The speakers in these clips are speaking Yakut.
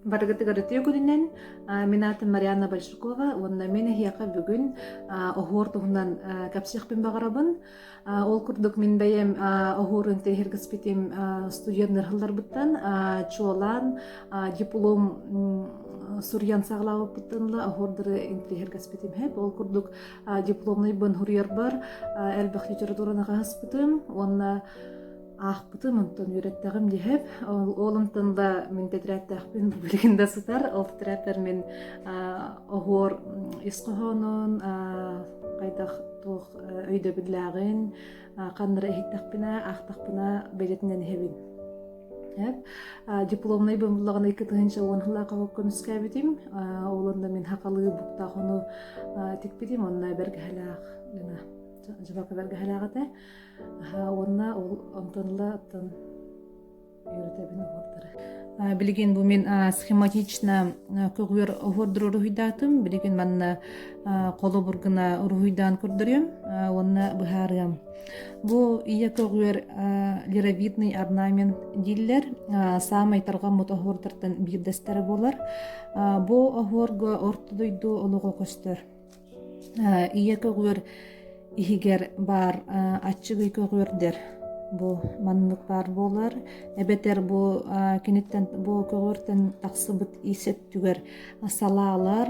Барыгытыгар үтүө күнүнэн мин аатым Марианна Большакова уонна мин эһиэхэ бүгүн оһуор туһунан кэпсиэхпин баҕарабын. Ол курдук мин бэйэм оһуор интэриэһиргэспитим студеннар сылларбыттан чуолаан диплом суруйан саҕалаабыппыттан ыла оһуордары интэриэһиргэспитим һэп. Ол курдук дипломнайбын суруйарбар элбэх литератураны хаһыспытым уонна аахпытым, онтон үөрэттэҕим диэһэп. Ол онтон да мин тэтэрээттээхпин билигин да сытар. Ол тэтэрээппэр мин оһуор ис хоһоонун, хайдах туох өйдөбүллээҕин, ханнара иһиттэхпинэ, аахтахпына бэлиэтинэн иһэбин. Дипломнай бумуллаҕына 2010 сыллаахха көмүскээбитим. Ол онно мин хахалыы буктаах ону тикпитим, онно бэргэһэлээх гына дьыбака бэргэһэлээх этэ. Уонна ол онтон ыла оттон үөрэтэбин оһуордары. Билигин бу мин схематично көҕүөр оһуордуру уруһуйдаатым. Билигин манна холобур гына уруһуйдаан көрдөрүөм уонна быһаарыам. Бу ийэ көҕүөр лировидный орнамент дииллэр. Саамай тарҕаммыт оһуордартан биирдэстэрэ буолар. Бу оһуорга орто дойду олоҕо көстөр. Ийэ көҕүөр иһигэр баар аччыгый көҕүөрдэр бу маннык баар буолар эбэтэр бу киниттэн бу көҕүөртэн тахсыбыт ис өттүгэр салаалар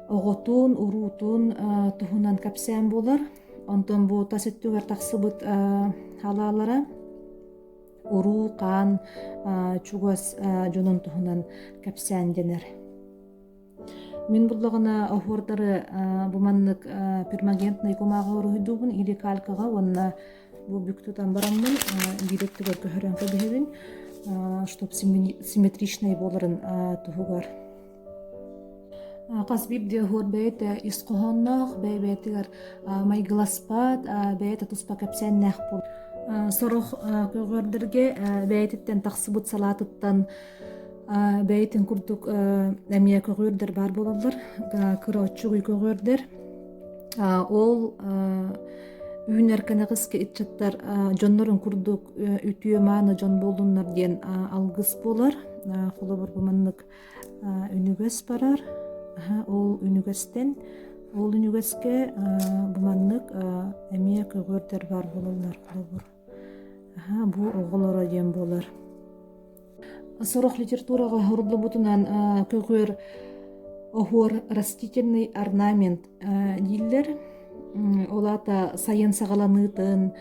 оҕотун уруутун туһунан кэпсээн буолар онтон бу тас өттүгэр тахсыбыт халаалара уруу хаан чугас дьонун туһунан кэпсээн дэнэр Мин буллаҕына оһуордары бу маннык перманентнай кумааҕы уруһуйдуубун или калькаҕа уонна бу бүк тутан бараммын биир өттүгэр көһөрөн кэбиһэбин, чтоб симметричнай буоларын туһугар. Хас биирдии оһуор бэйэтэ ис хоһоонноох, бэйэ-бэйэтигэр майгыласпат, бэйэтэ туспа кэпсээннээх буолар. Сорох көҕүөрдэргэ бэйэтиттэн тахсыбыт салаатыттан Бэйэтин курдук эмиэ көҕүөрдэр баар буолаллар, кыра оччугуй көҕүөрдэр. Ол үүнэр кэнэҕэски ыччаттар дьоннорун курдук үтүө-мааны дьон буоллуннар диэн алгыс буолар. Холобур, бу маннык үнүгэс барар. Ол үнүгэстэн ол үнүгэскэ бу маннык эмиэ көҕүөрдэр баар буолаллар холобур. Бу оҕолоро диэн буолар. Сорох литератураҕа уһуруллубутунан көҕүөр оһуор растительный орнамент дииллэр. Ол аата сайын саҕаланыытын,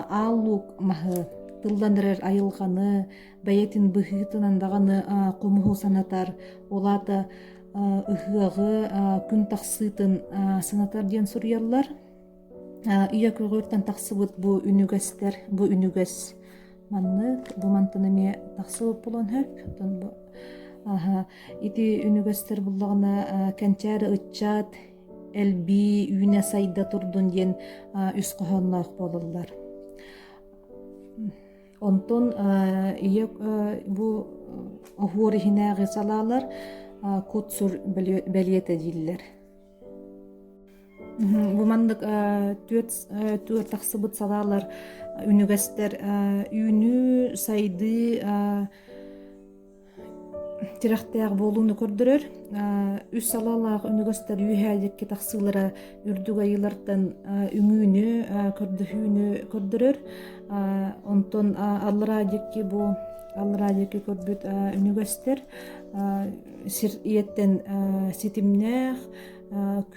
аал луук маһы, тыллан эрэр айылҕаны, бэйэтин быһыытынан даҕаны хомуһу санатар, ол аата ыһыаҕы, күн тахсыытын санатар диэн суруйаллар. Ийэ көҕүөртэн тахсыбыт бу үнүгэстэр, бу үнүгэс маннык, бу мантан эмиэ тахсыбыт буолуон сөп. Оттон бу аха ити үнүгэстэр буллаҕына кэнчээри ыччат элбии үүнэ сайда турдун диэн үс хоһоонноох буолаллар. Онтон ийэ бу оһуор иһинээҕи салаалар кут-сур бэлиэтэ дииллэр. Бу маннык түөрт түөрт тахсыбыт салаалар үнүгэстэр үүнүү, сайдыы тирэхтээх буолууну көрдөрөр. Үс салаалаах үнүгэстэр үөһээ диэки тахсыылара үрдүк айыылартан үҥүүнү, көрдөһүүнү көрдөрөр. Онтон аллараа диэки бу аллараа диэки көрбүт үнүгэстэр сир ийэттэн ситимнээх,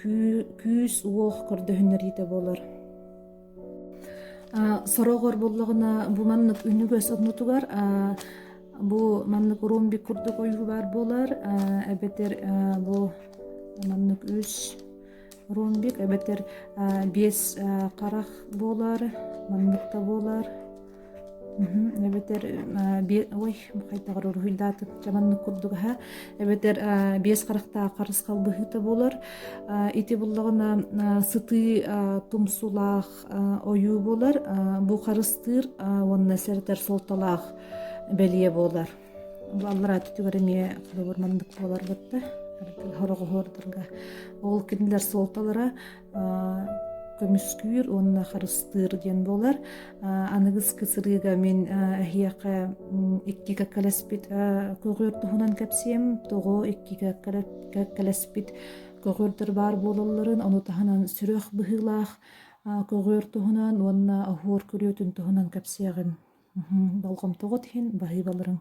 күүс-уох көрдөһүннэриитэ буолар. Сороҕор буоллаҕына бу маннык үнүгэс оннутугар бу маннык ромбик курдук ойуу баар буолар эбэтэр бу маннык үс ромбик эбэтэр биэс харах буолар маннык да буолар Эбэтэр ой хайдаҕар уруһуйдаатым дьэ маннык курдук аһа эбэтэр биэс харахтаах харысхал быһыыта буолар ити буллаҕына сытыы тумсулаах ойуу буолар бу харыстыыр уонна сэрэтэр суолталаах бэлиэ буолар бу аллараа өттүгэр эмиэ холобур маннык буолар батта хороҕоһуордарга ол кинилэр суолталара. Көмүскүүр уонна харыстыыр диэн буолар. Аныгыскы сырыыга мин эһиэхэ икки кэккэлэспит көҕүөр туһунан кэпсиэм. Тоҕо икки кэккэлэспит көҕүөрдөр баар буолалларын, ону таһынан сүрэх быһыылаах көҕүөр туһунан уонна оһуор күрүөтүн туһунан кэпсиэҕим. Болҕомтоҕут иһин баһыыбаларыҥ.